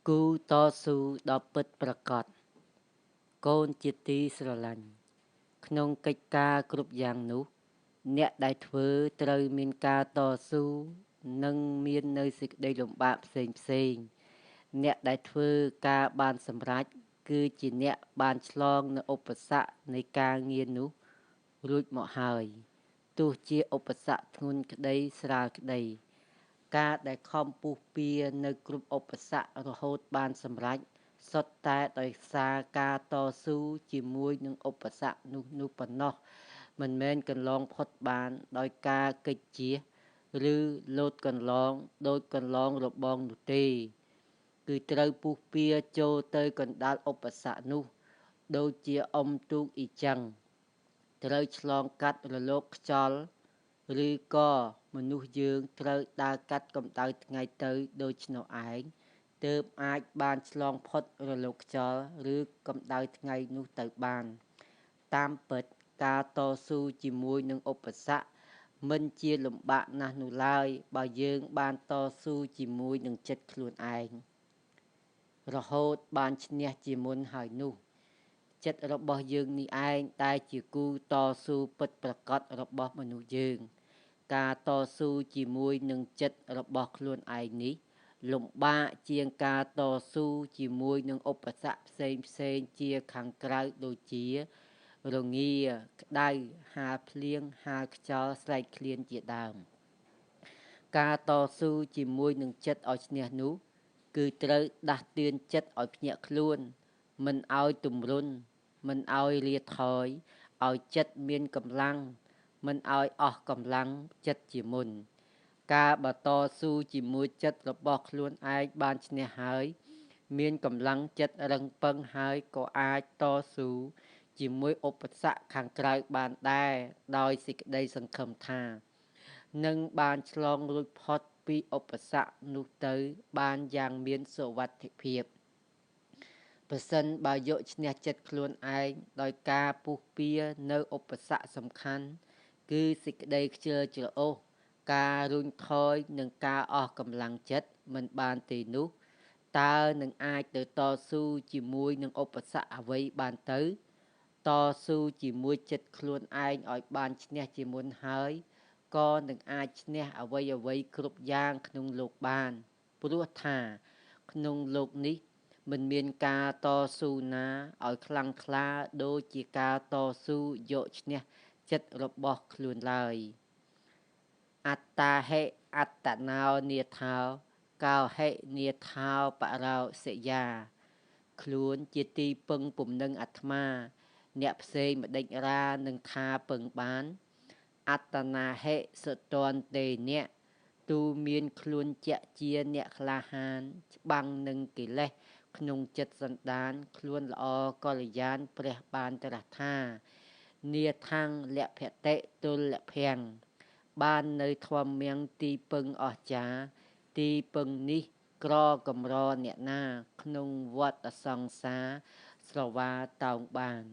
គូតស៊ូដ៏ពិតប្រាកដកូនជាទីស្រឡាញ់ក្នុងកិច្ចការគ្រប់យ៉ាងនោះអ្នកដែលធ្វើត្រូវមានការតស៊ូនិងមាននៅសេចក្តីលំបាកផ្សេងផ្សេងអ្នកដែលធ្វើការបានសម្រេចគឺជាអ្នកបានឆ្លងនៅឧបសគ្គនៃការងារនោះរួចមកហើយទោះជាឧបសគ្គធ្ងន់ក្តីស្រាលក្តីការដែលខំពុះពៀនៅគ្រប់ឧបសគ្គរហូតបានសម្រេចសុទ្ធតែដោយសារការតស៊ូជាមួយនឹងឧបសគ្គនោះប៉ុណ្ណោះមិនមែនកន្លងផុតបានដោយការកិច្ចជៀសឬលោតកន្លងដូចកន្លងរបងនោះទេគឺត្រូវពុះពៀចូលទៅកណ្ដាលឧបសគ្គនោះដូចជាអុំទូកអ៊ីចឹងត្រូវឆ្លងកាត់រលកខ្យល់ឬក៏មនុស្សយើងត្រូវដើរកាត់កម្ដៅថ្ងៃទៅដូច្នោះឯងទើបអាចបានឆ្លងផុតរលកខ្យល់ឬកម្ដៅថ្ងៃនោះទៅបានតាមពិតការតស៊ូជាមួយនឹងឧបសគ្គមិនជាលំបាកណាស់នោះឡើយបើយើងបានតស៊ូជាមួយនឹងចិត្តខ្លួនឯងរហូតបានឈ្នះជាមុនហើយនោះចិត្តរបស់យើងនេះឯងដែលជាគូតស៊ូពិតប្រាកដរបស់មនុស្សយើងការតស៊ូជាមួយនឹងចិត្តរបស់ខ្លួនឯងនេះលំបាកជាងការតស៊ូជាមួយនឹងឧបសគ្គផ្សេងផ្សេងជាខាងក្រៅដូចជារងាក្តៅហាលភ្លៀងហាលខ្យល់ស្រែកឃ្លានជាដើមការតស៊ូជាមួយនឹងចិត្តឲ្យឈ្នះនោះគឺត្រូវដាស់តឿនចិត្តឲ្យភ្ញាក់ខ្លួនមិនឲ្យទម្រុនមិនឲ្យរាថយឲ្យចិត្តមានកម្លាំងមិនឲ្យអស់កម្លាំងចិត្តជាមុនការបើតស៊ូជាមួយចិត្តរបស់ខ្លួនឯងបានឈ្នះហើយមានកម្លាំងចិត្តរឹងប៉ឹងហើយក៏អាចតស៊ូជាមួយឧបសគ្គខាងក្រៅបានដែរដោយសេចក្តីសង្ឃឹមថានឹងបានឆ្លងរួចផុតពីឧបសគ្គនោះទៅបានយ៉ាងមានសុវត្ថិភាពប្រសិនបើយកឈ្នះចិត្តខ្លួនឯងដោយការពុះពៀនៅឧបសគ្គសំខាន់គឺសេចក្តីខ្ជិលច្រអូសការរុញថយនិងការអស់កម្លាំងចិត្តមិនបានទេនោះតើនឹងអាចទៅតស៊ូជាមួយនឹងឧបសគ្គអ្វីបានទៅតស៊ូជាមួយចិត្តខ្លួនឯងឲ្យបានឈ្នះជាមុនហើយក៏នឹងអាចឈ្នះអ្វីអ្វីគ្រប់យ៉ាងក្នុងលោកបានព្រោះថាក្នុងលោកនេះមិនមានការតស៊ូណាឲ្យខ្លាំងក្លាដូចជាការតស៊ូយកឈ្នះចិត្តរបស់ខ្លួនឡើយអត្តាហិអត្តណោនាថោកោហិនាថោបរោសិយាខ្លួនជាទីពឹងពំនឹងអាត្មាអ្នកផ្សេងម្ដេចរានឹងថាពឹងបានអត្តនាហិសតន្ទេអ្នកទូមានខ្លួនជាក់ជាអ្នកក្លាហានច្បាំងនឹងកិលេសក្នុងចិត្តសន្តានខ្លួនល្អកល្យានព្រះបានត្រាស់ថានាថាំងលភតិទុលភាំងបាននៅធម្មមៀងទីពឹងអស្ចារ្យទីពឹងនេះក្រកម្រអ្នកណាក្នុងវដ្តសង្សារស្រវាតោងបាន។